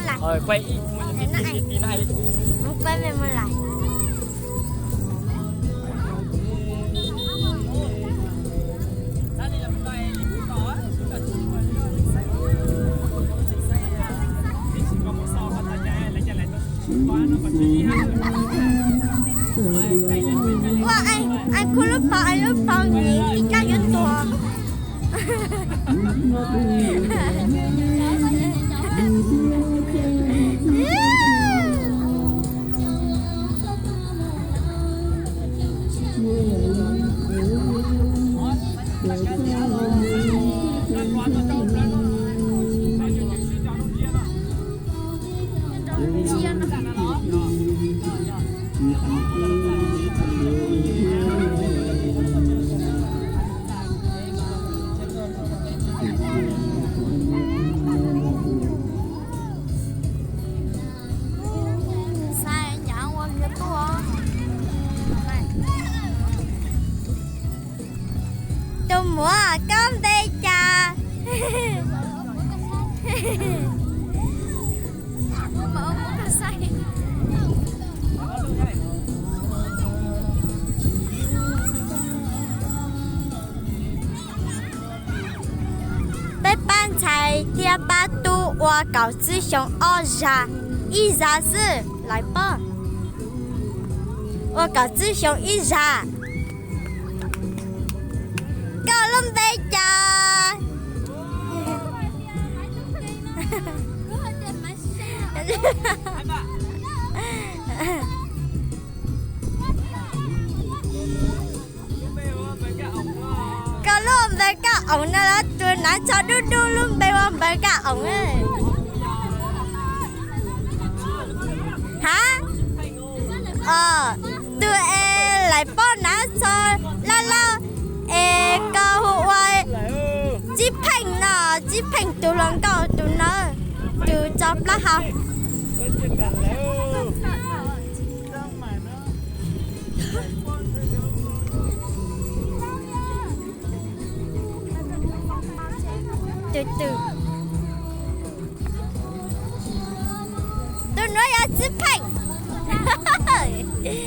mus lais. Mus quay mej mus lais. Ua, es kuv lub paus, es lub paus nyiv ib kab yuav tuag. Tus muam, koj npe cas? Peb pab ntxhais thiab pab tub ua kaum tsib xyoo ob zag, ib zag xwb lawv paub. Ua kaum tsib xyoo ib zag. Koj lub npe cas? Koj lub npe Kaj Oom no los tus hnav tsho dub dub lub npe ua npe Kaj Oom. Hav, tus es lawv paub hnav tsho laj laj es koj hu ua Tsib Pheej no, Tsib Pheej tus hluas nkauj tus no, tus tso plaub hau. Tus, tus, tus nuav yog Tsib Pheej. Tus nuav yog Tsib Pheej.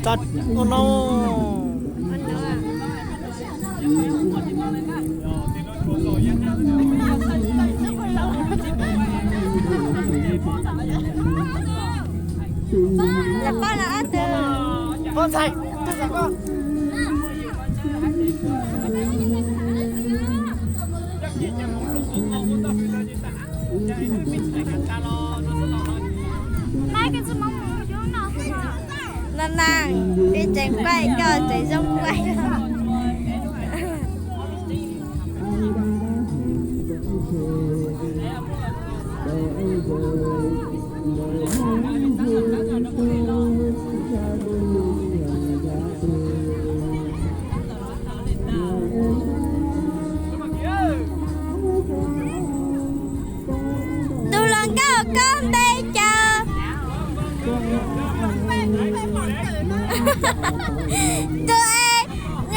Txog no. Poj ntxhais, no na, peb tseem nquaij, koj tseem zoo nquaij. Tus hluas nkauj, koj npe cas? Tus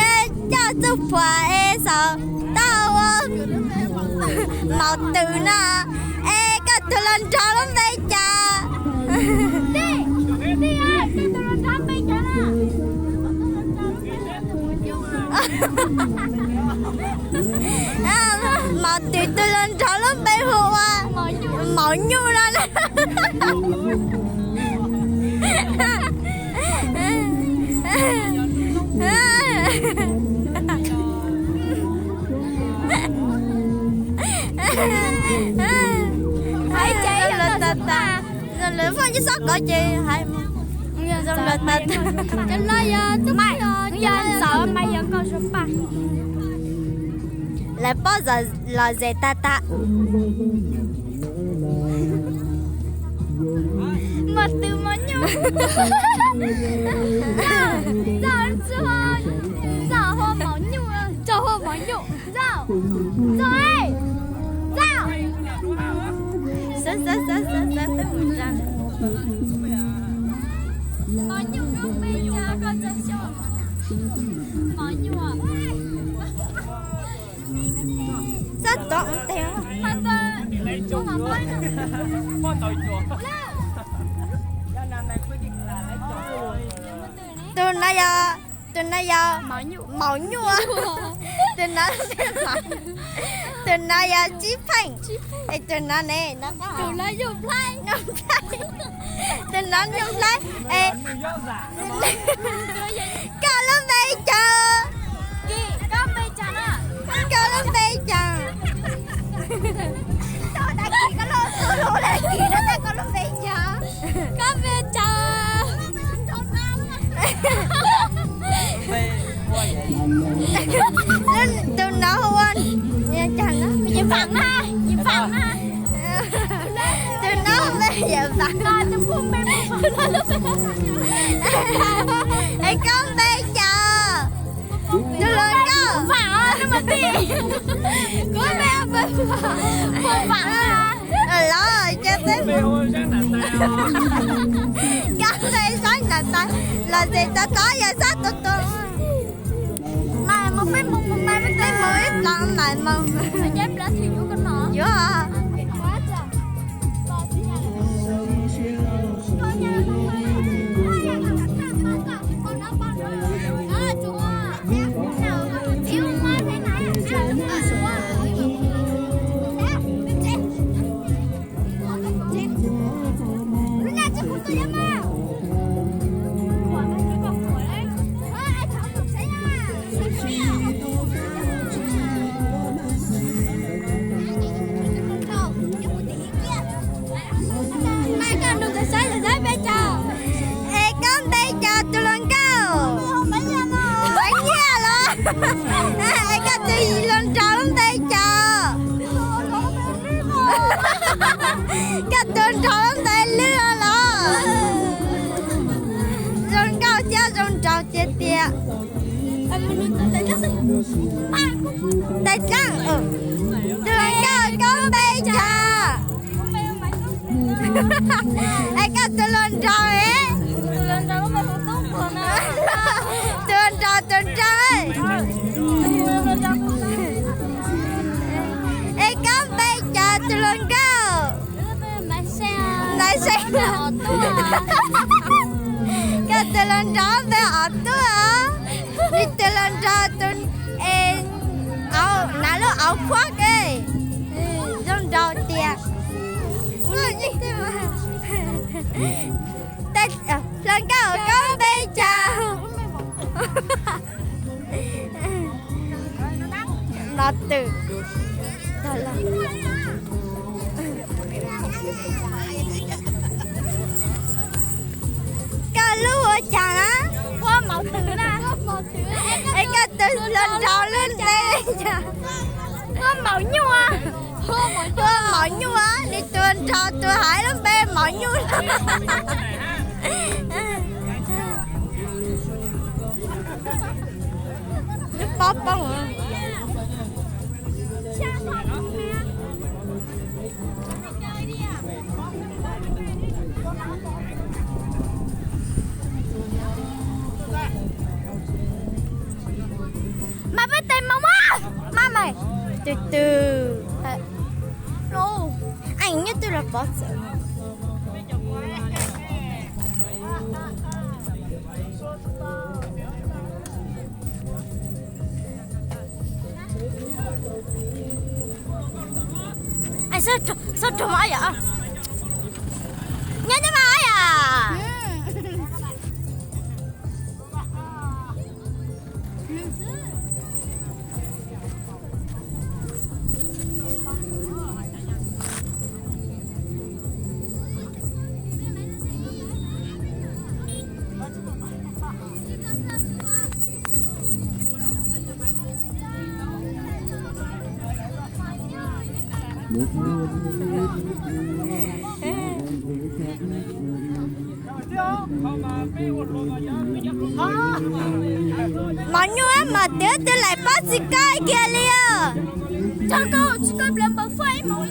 es coj txuj phuam es xav tau ua maum twm no. Es koj tus hluas nraug lub npe cas? Maum twm tus hluas nraug lub npe hu ua Maum Nyuj no. Hais ces lawv tas tas, lawv foj ib xob kov ces hais zoo lawv tas tas. Yog ntxawm mas yog nkauj suav paj. Lawv paub los zes tag tag. Maum twm Maum Nyuj. Ntxawm, ntxawm, ntxawm hu Maum Nyuj, ntxawm hu Maum Nyuj, ntxawm, ntxawm, ntxawm. Xab xab xab xab xab twb mus tsa. Maum Nyuj, koj npe cas koj txawj xyov Maum Nyuj? Txhob tov tes. Tus no yog, tus no yog Maum Nyuj. Tus no, tus no yog Tsib Pheej. Es tus no ne, tus no Nyuj Nplhaib. Tus no Nyuj Nplhaib. Es koj lub npe cas? Koj lub npe cas? Koj npe cas? Tus no hu ua, cas no? Yim Vam na, Yim Vam na. Tus no npe Yim Vam. Es koj npe cas? Tus hluas nkauj. Vam, kuv npe Vam. Los ces peb, koj npe Zab Nram Tais, los ces tov tov yog Zab tus tus. Mas peb mus, peb mus ib plag mas mus. Yuav. Mas koj nug koj saib, saib npe cas? Es koj npe cas tus hluas nkauj? Nyiaj los? Es koj tus hluas nraug lub npe cas? Koj tus nraug lub npe Lwj los? Zoo nkauj thiab zoo nraug tiag tiag. Tais Txeeb, tus hluas nkauj koj npe cas? Es koj tus hluas nraug, tus hluas nraug, tus nraug. Es koj npe cas tus hluas nkauj? Nais Seej. Koj Tus hluas nraug npe Ob Tuj, nws tus hluas nraug tus es, nav lub auv phuab ke, zoo nraug tiag. Hluas nkauj koj npe cas? Los twm. Koj lub ua cas na? Es koj tus hluas nraug lub npe cas? Huab Maum Nyuj, Huab Maum Nyuj, nws tus hluas nraug tus hais lub npe Maum Nyuj. Lub pob poob. Mas peb tes mus mas, mas mas, twg twg, eej nyob twg los pov txawm. Xub rog mas yom, nyob nyob mas yom. Mos nyuj mas twb twb laim pob txwv koj kiag li os. Tso koj tsis tau nplawv npaws fuaj ib hmos.